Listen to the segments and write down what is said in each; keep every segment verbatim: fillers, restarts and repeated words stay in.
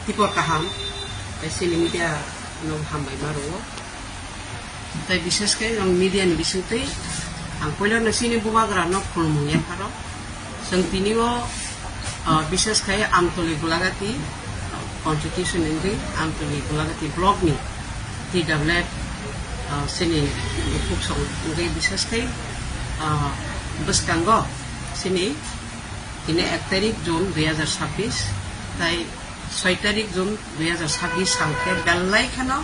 Tibor kaham, tei chini media no hambai ma rwo. Tei bises khe ang media ni bisingtwi ang puila no chini bubagra no khulumung yapharo. Chwng tini o, ah, bises khe Amtoli Golagati, ah, constitution wngwi Amtoli Golagati block ni T W F, ah, chini bukhuk song wngwi bises khe, ah, bwskango chini tini ek tarik June dui hazar sabbish, tai soi tarik June dui hazar sabbish sal khe belai kheno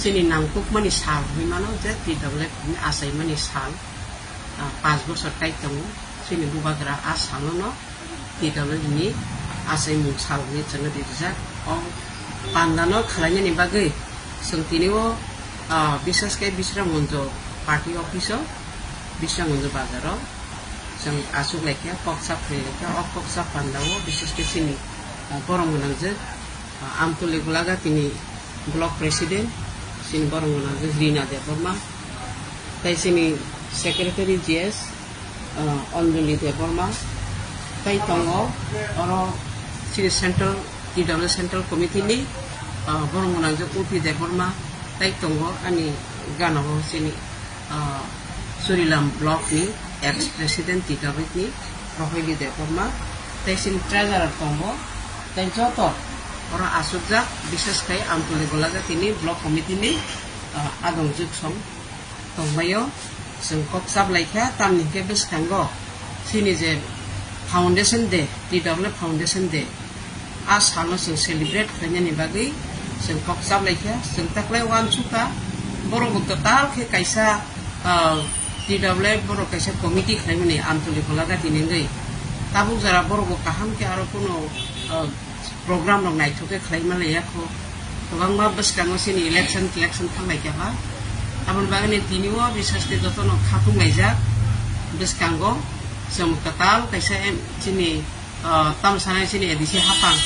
chini nangkukmani sal hinwi mano je T W F ni achaimani sal, ah, panch bosor kai tongo chini bubagra a salo no T W F ni achaimung sal hinwi chwngno rijak. O pandano khwlainani bagwi chwng tini o, ah, bises khe Bisramganj party office o, Bisramganj bazar o, Chwng aswk laikha, kok sak khlai laikha, o kok sak pandao, bises khe chini, ah, borok gwnang je, ah, Amtoli Golagati ni block president, chini borok gwnang je Rina Debbarma, tei chini secretary G S, ah, Anjali Debbarma, tei tongo oro chini central, T W F central committee ni, ah, borok gwnang je U P Debbarma, tei tongo ani gana o chini ah, Churilam block ni ex president Titabrikni Rohoili Debbarma, tei chini treasurer tongo, tei joto oro aswkjak, bises khe Amtoli Golagati ni block committee ni, ah, adong juksong tongbaio. Chwng kok chap laikha, tamni hwnkhe bwskango chini je Foundation Day, T W F Foundation Day, a salno chwng celebrate khlainani bagwi chwng kok chap laikha, chwng taklai uansukha, borok bo kwtal khe kaisa, ah, T W F borok kaisa committee khlaimani Amtoli Golagati ni wngwi. Tabuk jora borok bo kaham khe aro kuno, ah, program rok naithok khe khlai manlaiya kho. Kwbangma bwskango chini election, election thang laikha ba. Aboni bagwi tini o bises khe jotono khatung laijak bwskango chwng kwtal kaisa em-, chini ah, tamo sanai chini A D C hapang.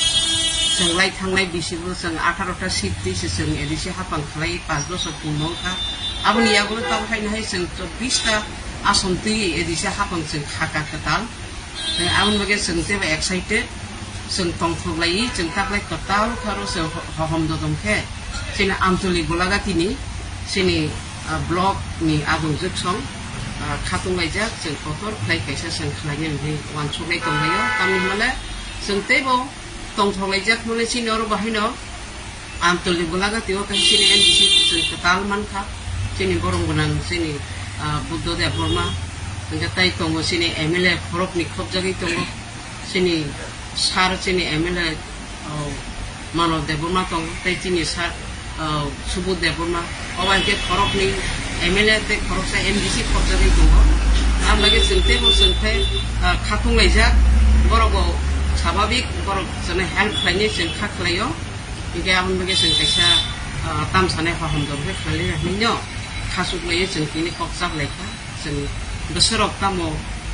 Chwng lai thanglai bisi bo chwng atharo ta seat twi se chwng A D C hapang khlai, panch bosor pungno wngkha. Aboni yagulo tabuk haino hai chwng chobbish ta ason twi A D C hapang chwng khaka kwtal. Chwng aboni bagwi chwng teibo excited. Chwng tongthok lai, chwng taklai kwtal pharo chwng ho-, hohom dodom khe. Chini Amtoli Golagati ni, chini, ah, block ni adong juksong, ah, khatung laijak, chwng kotor khlai kaisa chwng khlainani hinwi uansuknai tonglaio. Tamni hwnle chwng teibo tongthok laijak hwnle chini oro bahaino Amtoli Golagati o kaisa chini M D C chwng kwtal mankha, chini borom gwnang chini, ah, Buddha Debbarma, hwnkhe tai tongo chini M L A khoroknwi khopjagwi tongo. Chini sir, chini M L A, oh, Mano Debbarma tongo, tei chini sir, oh, Subodh Debbarma. Obo hai khe khoroknwi M L A tei khoroksa M D C khopjagwi tongo. Ang bagwi chwng teibo chwng khe, ah, khatung laijak, borok bo swabhabik, borok chwngno help khlainai chwng kha khlaio. Hinkhe aboni bagwi chwng kaisa, ah, tamsanai hohom dor khe khlai lainai hinwi no khasuk laiwi chwng tini kok chap laikha. Chwng bwswk rok tamo,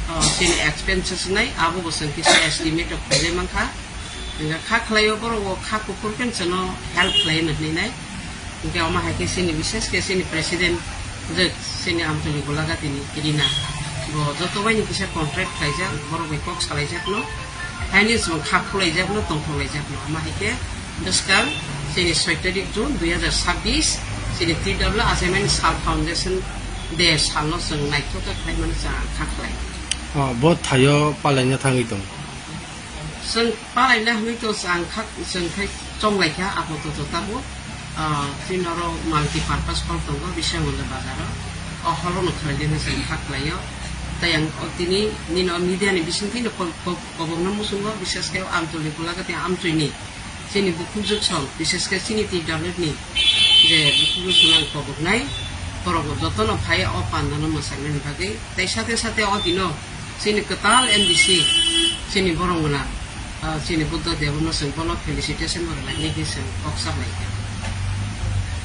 ah, chini expenses nai, abo bo chwng kisa estimate rok khailai mankha. Hwnkhe kha khlaio borok o kha kuphur khe chwngno help khlai mani hinwi nai. Hwnkhe omo hai khe chini bises khe chini president je chini Amtoli Golagati ni Rina. Bo joto bai ni kisa contract khlaijak, borok bai kok salaijakno. Haini chwng kha khulaijakno, tongthok laijakno. Ama hai khe bwskang chini soi tarik June dui hazar sabbish, chini T W F achaimani sal Foundation Day salno chwng naithok khe khlai mano chwng ang kha khlai. Oh, bo thaio palaina thangwi tong. Chwng palaina hwnwi to chwng ang kha, chwng khai chonglai kha apato to tabuk. Ah, chini oro multi purpose hall tongo, Biswanganda bazar o. O hall o no khlai dino chwng kha khlaio. Tei ang o tini nini o media ni bisingtwi no ko-, ko-, kobokno muchungo, bises khe Amtoli Golagati Amchoi ni chini bukhuk juksong, bises khe chini T W F ni je bukhuk juksong ang koboknai, borok bo jotono phai o pandano mwchangmani bagwi. Tei sate sate o dino chini kwtal M D C, chini borok gwnang, ah, chini Buddha Debbarma chwng bono felicitation bo rwlainai khe chwng kok saplaikha.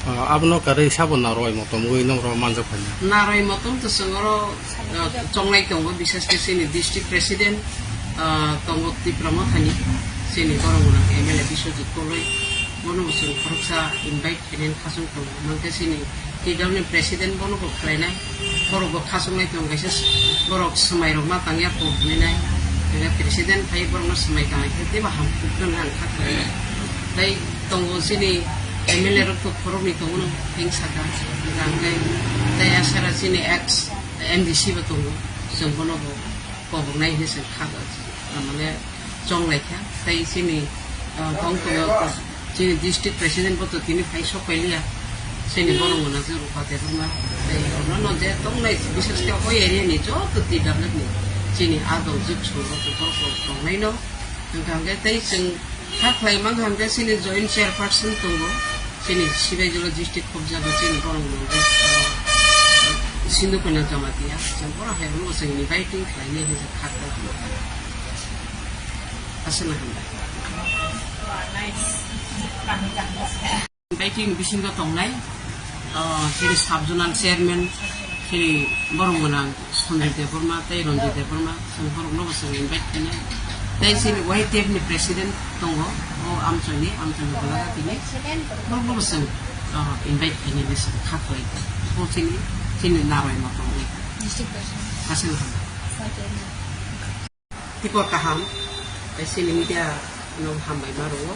Ah, abono kwrwi sabo narwai motom wi nokro manjak phaina. Narwai motom to chwng oro, ah, chongnai tongo, bises khe chini district president, ah, tongo Tipra Mothani, chini borok gwnang M L A Biswajit Koloi, bono bo chwng khoroksa invite Tini khasung tongo. Mankhe chini T W F ni president bono bo khlainai. Borok bo khasung lai tongo kaisa borok swmai rok ma tangya kok hinwi nai. Tini president phai borok no swmai tangwi khe teibo ham kuk no ang kha khlainai. Tei tongo chini M L A rok to khoroknwi tongo no, heng saka, hwnkha hwnkhe tei asara chini ex M D C bo tongo, chwng bono bo koboknai hinwi chwng kha, mane chong lai kha. Tei chini, ah, tong tongo chini district president bo to tini phai sok pailiya, chini borok mwnajwk Rupa Debbarma. Tei ono no je tongnai, bises khe o area ni joto T W F ni chini adong jwk song rok to borok rok tongnai no. Hwnkha hwnkhe tei chwng kha khlai mankha hwnkhe chini joint chairperson tongo, chini Sibaijala district khobjago chini borok mwnajwk, ah, Sindhu Kanya Jamatia. Chwng bohrok hai rokno chwng inviting khlainai hinwi kha khlai. Aswkno hambai. Inviting bisingo tongnai, ah, chini sub zonal chairman, chini borok gwnang Sanjay Debbarma tei Ranjit Debbarma, chwng borokno bo chwng invite khainai. Tei chini Y T F ni president tongo, o Amchoi ni, Amchoi ni Golagati ni, borokno bo chwng, ah, invite khainai, bo chwng kha khlai. Bo chini, chini narwai ma tongnai. District president. Aswkno hambai. Tikor kaham, tei chini media no hambai ma rwo.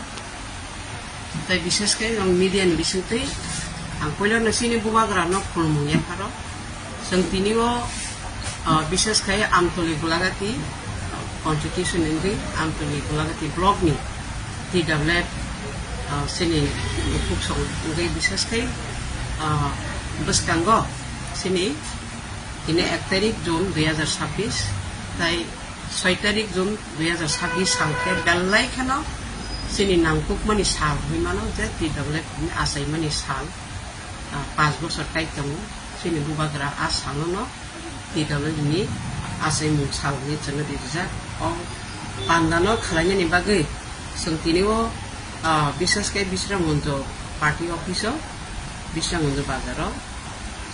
Tei bises khe nwng media ni bisingtwi ang puila no chini bubagra no khulumung yapharo. Chwng tini o, ah, bises khe Amtoli Golagati constitution wngwi Amtoli Golagati block ni T W F, ah, chini bukhuk song wngwi bises khe, ah, bwskango chini tini ek tarik June dui hazar sabbish tei soi tarik June dui hazar sabbish sal khe belai kheno chini nangkukmani sal hwnwi mano je T W F ni achaimani sal, ah, panch bochor kai tongo. Chini bubagra a salo no T W F ni achaimung sal hwnwi chwngno rijak. O pandano khwlainani bagwi chwng tini o, ah, bises khe Bisramganj party office o, Bisramganj bazar o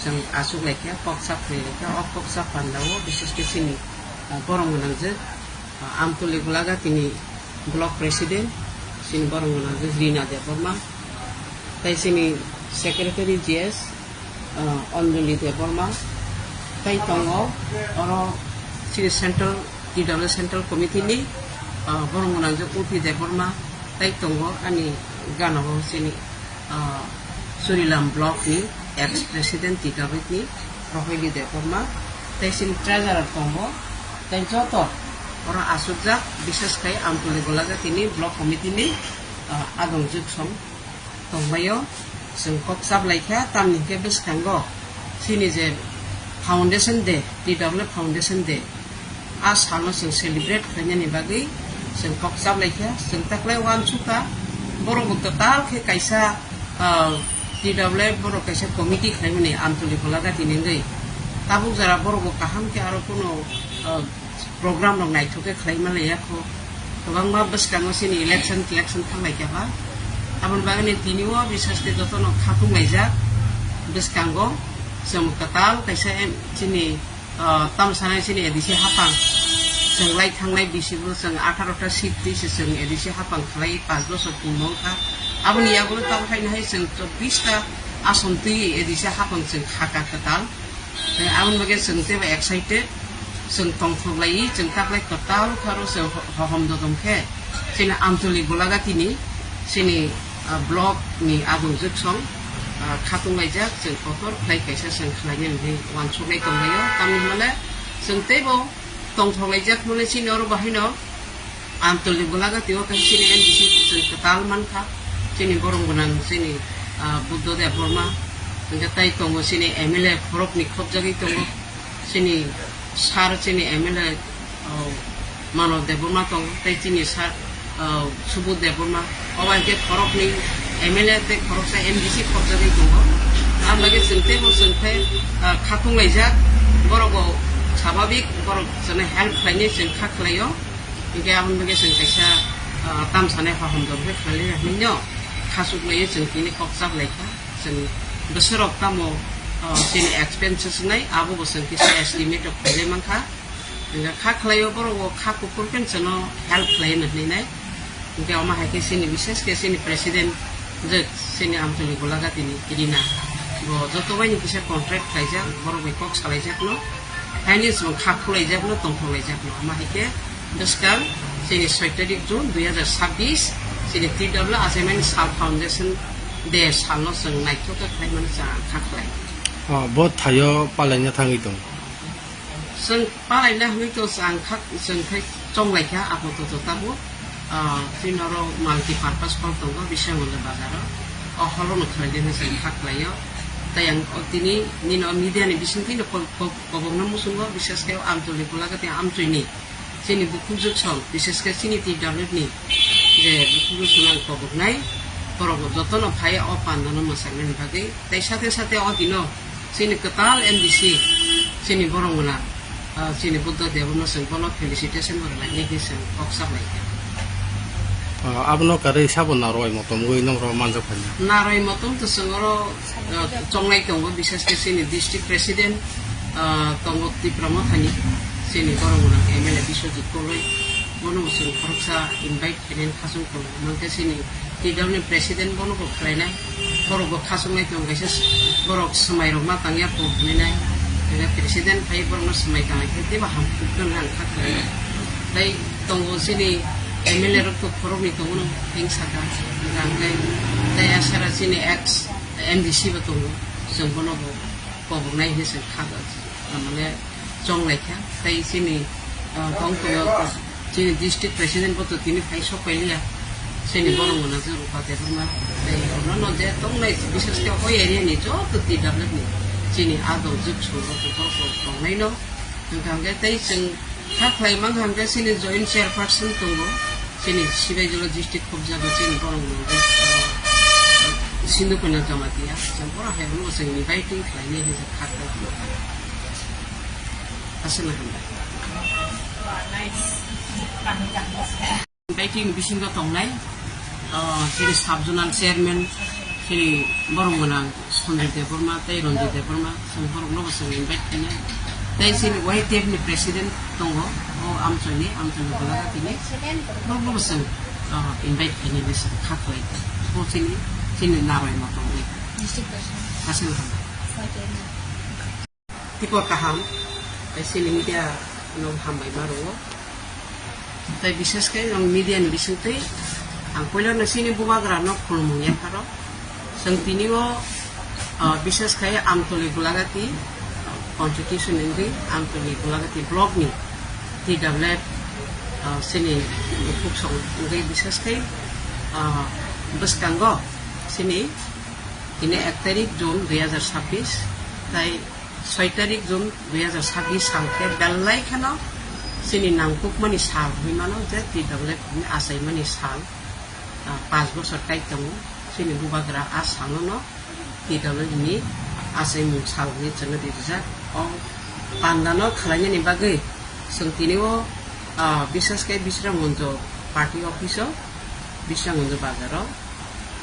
chwng achuk lai khe, kok chap khlai lai khe. O kok chap panda o bises khe chini, ah, borok gwnang je, ah, Amtoli Golagati ni block president, chini borok gwnang je Rina Debbarma, tei chini secretary G S, ah, Anjali Debbarma, tei tongo oro chini central, T W F central committee ni, ah, borok gwnang je Upi Debbarma, tei tongo ani gana o chini, ah, Churilam block ni ex president T W F ni Rohili Debbarma, tei chini treasurer tongo, tei joto oro achukjak, bises khai Amtoli Golagati ni block committee ni, ah, adong jwk song tongbaio. Chwng kok chap lai kha, tamni hwnkhe bwskango chini je Foundation Day, T W F Foundation Day, a salno chwng celebrate khlainani bagwi chwng kok chap lai kha. Chwng taklai uansukha, borok bo kwtal khe kaisa, ah, T W F borok kaisa committee khlaimani Amtoli Golagati ni wngwi. Tabuk jora borok bo kaham khe aro kuno, ah, program rok naithok khe khlai manlaiya kho. Kwbangma bwskango chini election telection thang lai kha ba. Aboni bagwi tini o bises khe jotono khatung laijak bwskango. Chwng kwtal kaisa em-, chini, ah, tamo sanai chini A D C hapang. Chwng lai thangnai bisi bo chwng atharo ta seat twi se chwng A D C hapang khlai panch bochor pungno wngkha. Aboni yagulo tamo haino hai chwng chobbish ta ason twi A D C hapang chwng kha ka kwtal. Tei aboni bagwi chwng teibo excited, chwng tongthok laiwi, chwng taklai kwtal pharo chwng ho-, hohom dodom khe chini Amtoli Golagati ni chini, ah, block ni adong jwk song, ah, khatung laijak, chwng kotor khlai kaisa chwng khlainani hwnwi uansuknai tonglaio. Tamni hwnle chwng teibo tongthok laijak hwnle chini oro bo haino Amtoli Golagati o kaisa chini M D C chwng kwtal mankha, chini borom gwnang chini, ah, Buddha Debbarma, hwnkhe tai tongo chini M L A khoroknwi khopjagwi tongo, chini sir chini M L A, oh, Mano Debbarma tongo, tei chini sir, oh, Subodh Debbarma, obo hai khe khoroknwi M L A tei khoroksa M D C khopjagwi tongo. Ang bagwi chwng teibo chwng khe, ah, khatung laijak, borok bo swababik, borok chwngno help khlainai chwng kha khlaio. Hingke aboni bagwi chwng kaisa, ah, tam sanai hohom dok khe khlai ya hinwi no khasuk laiwi chwng tini kok chap lai kha. Chwng bwswk rok tamo, ah, chini expenses nai abo bo chwng kisa estimate rok khlai mankha. Hingke kha khlai o borok bo kha kuphur khe chwngno help khlai no hinwi nai. Hingke omo hai khe chini bises khe chini president je chini Amtoli Golagati ni Rina bo joto bai ni kisa contract khlaijak, borok bai kok salaijak no. Haini chwng kha khulaijakno, tongthokhlaijakno. Ama hai khe bwskang chini soi tarik June dui hazar sabbish, Chini T W Achaimani sal Foundation Day salno chwng naithok khe khlai mano chwng ang kha khlai. Oh, bo thaio palaina thangwi tong. Chwng palaina hwnwi to chwng ang kha, chwng khai chonglai kha apato to tabuk. Ah, chini oro multi purpose hall tongo Biswanath Bazar o. O hall o no khlai di hwnwi chwng kha khlai o. Tai ang o tini nini o media ni bisingtwi no kok, kok, kobokna muchungo, bishesh khe Amtoli Golagati Amchoi ni. Chini bukhuk jwk song, bishesh khe chini T W ni je bukhuk jwk song ang koboknai, borok bo jotono phai o pandano mwsaknani bagwi. Tai sate sate o dino chini kwtal M D C, chini borok mwnang, ah, chini Buddha Debno chwng bono felicitation bo rwlainai khe chwng kok saplaikha. Ah, abono kwrwi sabo narwai motom wi nokro manjak phai. Narwai motom to chwng oro, ah, chongnai tongo, bishesh khe chini district president, ah, tongo Tipra Mothani, chini borok mwnang M L A Biswajit Koloi, bono bo chwng khoroksa invite khainani khasong tongo, hwnkhe chini T W ni president bono bo khlainai, borok bo khasongnai tongo, kaisa borok swmai rok ma tangya kok hwnwi nai, hwnkhe president phai borokno swmai tangwi khe teibo ham kuk nang kha khlai. Tai tongo chini M L A rok to khoroknwi tongo no theng saka, hwnkhe tai asara chini ex M D C bo tongo, chwng bono bo koboknai hinwi chwng kha, mane chonglai kha. Tai chini, ah, tong tongyo chini district president bo to tini phai sok pailiya. Chini borok mwnang je Rupa Debbarma. Tai ono no je tongnai, bishesh khe o area ni joto T W ni chini adong jwk song rok to borok rok tongnai no. Hwnkha hwnkhe tai chwng kha khlai mankha hwnkhe chini joint chairperson tongo. Chini Sibaijala district khobjago chini borok mwnang je, ah, Sindhu Kanya Jamatia. Chwng borok hai bono chwng inviting khlainai hinwi kha khlai. Aswkno hambai. Inviting bisingo tongnai, ah, chini sub zonal chairman, chini borok mwnang Sanjay Debbarma tei Ranjit Debbarma, chwng borokno bo chwng invite khainai. Tei chini Y T F ni president tongo, o Amchoi ni, Amchoi ni Golagati ni, borokno bo chwng, ah, invite khainai hinwi chwng kha khlai. Bo chini, chini narwai ma tongwi. District president. Aswkno hambai. Tei kok kaham, tei chini media no hambai ma rwo. Tei bishesh khe ang media ni bisingtwi ang puila no chini bubagra no khulumung yapharo. Chwng tini o, ah, bishesh khe Amtoli Golagati constitution wngwi Amtoli Golagati block ni T W F, ah, chini bukhuk song wngwi bishesh khe, ah, bwskango chini tini ek tarik June dui hajar sabbish, tai soi tarik June dui hajar sabbish sal khe belai kheno chini nangkukmani sal hwnwi mano je T W F ni achaimani sal, ah, panch bochor kai tongo. Chini bubagra a salno no T W F ni achaimung sal hwnwi chwngno rijak. O pandano khlainani bagwi chwng tini o, ah, bishesh khe Bisramganj party office o, Bisramganj bazar o,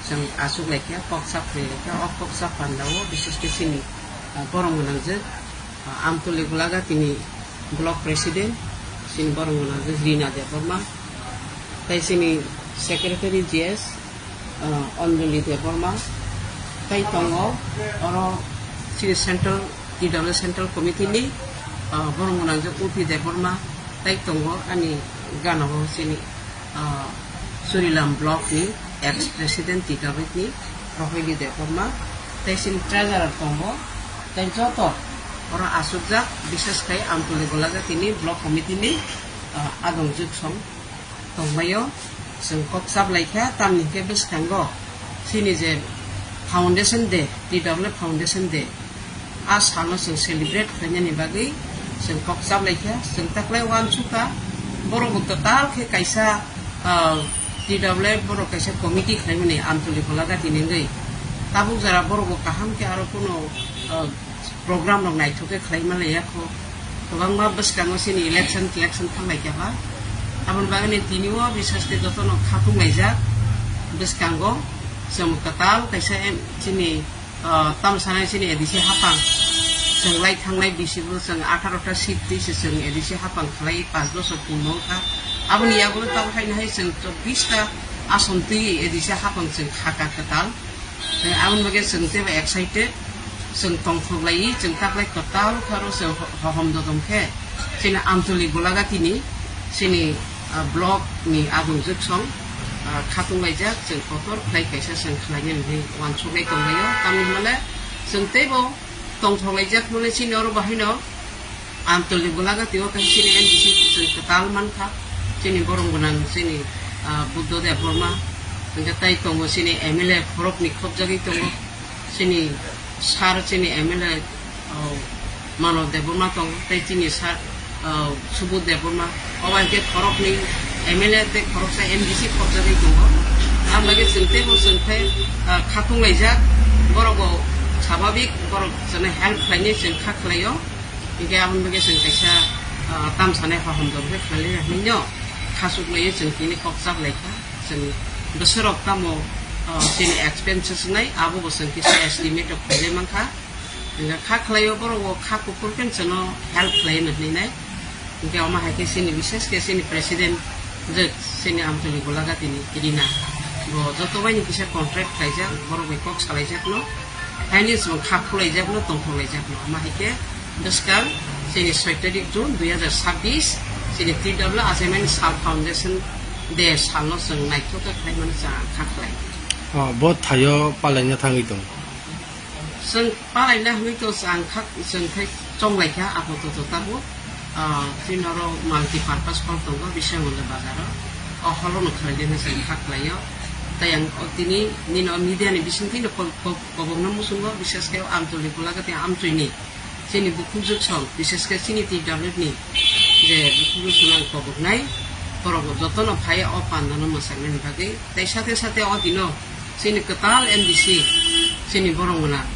Chwng achuk lai khe kok sak phai lai khe, o kok sak panda o bises khe chini, ah, borok gwnang je, ah, Amtoli Golagati ni block president, chini borok gwnang je Rina Debbarma, tei chini secretary G S, ah, Anjali Debbarma, tei tongo oro chini central, T W Central Committee ni, ah, borok gwnang je Upi Debbarma, tei tongo ani gana o chini ah, Churilam block ni ex president T W F ni Rohili Debbarma, tei chini treasurer tongo, tei joto oro achukjak, bises khai Amtoli Golagati ni block committee ni, ah, adong juksong tongbaio. Chwng kok chap lai kha, tamni hwnkhe bwskango chini je Foundation Day, T W F Foundation Day, a salno chwng celebrate khlainani bagwi chwng kok chap lai kha. Chwng taklai uansukha, borok bo total khe kaisa, ah, T W F borok kaisa committee khlaimani Amtoli Golagati ni wngwi. Tabuk jora borok bo kaham khe aro kuno, ah, program rok naithok khe khlai manlaiya kho. Kwbangma bwskango chini election telection thanglai kha ba. Aboni bagwi tini o bises khe jotono khatung laijak bwskango chwng kwtal kaisa em-, chini ah, tamo sanai chini A D C hapang. Chwng lai thangnai bisi bo chwng atharo ta seat twi se chwng A D C hapang khlai panch bochor purno wngkha. Aboni yagulo tabuk haino hai chwng chobbish ta ason twi A D C hapang chwng kha kha kwtal. Eh, aboni bagwi chwng teibo excited. Chwng tongthok lai, chwng taklai kwtal pharo chwng ho-, hohom dodom khe chini Amtoli Golagati ni chini, ah, block ni adong juksong. ah, khatung laijak, chwng kotor khlai kaisa chwng khlainani hinwi uansuknai tonglaio. Tamni hwnle chwng teibo tongthok laijak hwnle chini oro bahaino Amtwlwi Golagati o kaisa chini M D C chwng kwtal mankha, chini borok gwnang chini, ah, Buddha Debbarma, hwnkhe tai tongo chini M L A khoroknwi khopjagwi tongo, chini sir chini M L A, oh, Mano Debbarma tongo, tei chini sir, oh, Subodh Debbarma, obo hai khe khoroknwi M L A tei khoroksa M D C khopjagwi tongo. Aboni bagwi chwng teibo chwng khe, ah, khatung laijak, borok bo swababik borok chwngno help khlainai chwng kha khlaio. Hinkhe aboni bagwi chwng kaisa, ah, tam sanai hohom jor khe khlai laina hinwi no khachuk laiwi chwng tini kok chap lai kha. Chwng bwswk rok tamo, ah, chini expenses nai abo bo chwng kisa estimate rok khlai lai man kha. Hinkhe kha khlaio borok bo kha kuphur khe chwngno help khlai no hinwi nai. Hinkhe omo hai khe chini bishes khe chini president je chini Amtwlwi Golagatini Rina bo joto bai ni kisa contract khlaijak borok bai kok salaijak no. Haini chwng kha khulaijakno, tongthok laijakno. Ama hai khe bwskang chini soi tarik June dui hazar sabbish, chini T W Achaimani Sal Foundation Day salno chwng naithok khe khlai mano chwng ang kha khlai. Oh, bo thaio palaina thangwi tong. Chwng palaina hwnwi to chwng ang kha, chwng khai chonglai kha apato to tabuk. Ah, chini oro multi purpose hall tongo, Biswamangala bazar o. O hall o no khlai dena chwng kha khlaio. Tai ang o tini nini o media ni bisingtwi no kok, kok, Kobokna muchungo, bishesh khe Amtwlwi Golagati Amtwini chini bukhuk juksong, bishesh khe chini T W ni je bukhuk juksong ang koboknai, borok jotono phai o pandano mwsaknani bagwi. Tei sate sate o dino chini kwtal M D C, chini borok mwnang,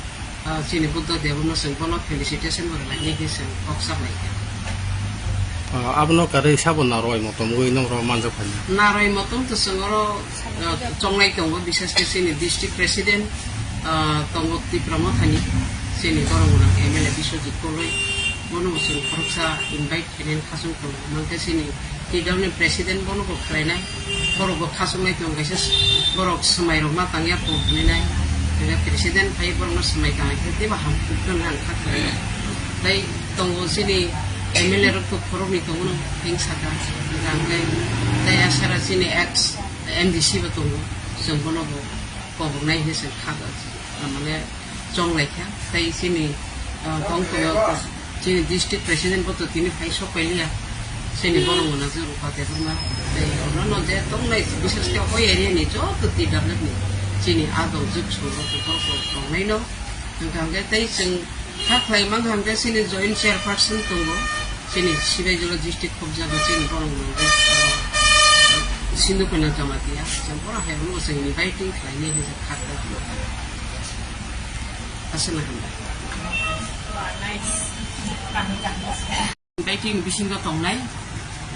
ah, chini Buddha Debbarma chwng bono felicitation bo rwlainai khe chwng kok saplaikha. Ah, abono kwrwi sabo narwai motom wi nokro manjak phai. Narwai motom to chwng oro, ah, chonglai tongo, bishesh khe chini district president, ah, tongo Tipra Mothani, chini borok gwnang M L A Biswajit Koloi, bono bo chwng khoroksa invite khainani khachung tongo. Mankhe chini T W ni president bono bo khlainai, borok bo khachungnai tongo, kaisa borok swmai rok ma tangya kok hinwi nai, president phai borokno swmai tanglai khe teibo ham kuk nang kha khlai. Tai tongo chini M L A rok to khoroknwi tongo no theng saka, hwnkhe tei asara chini ex M D C bo tongo, chwng bono bo koboknai hinwi chwng kha, mane chonglai kha. Tai chini, ah, tong tongo chini district president bo to tini phai sok pailiya, chini borok mwnajwk Rupa Debbarma, tei ono no je tongnai, bishesh khe o area ni joto T W ni chini adong juksong rok to borok tongnai no, hwnkha hwnkhe tei chwng kha khlai mankha hwnkhe chini joint chairperson tongo, chini Sibaijala district khobjago chini borok mwnajwk, ah, Sindhu Kanya Jamatia, chwng borok hai rokno chwng inviting khlainai hinwi kha khlai. Aswkno hambai. Inviting bisingo tongnai,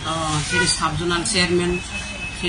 ah, chini sub zonal chairman,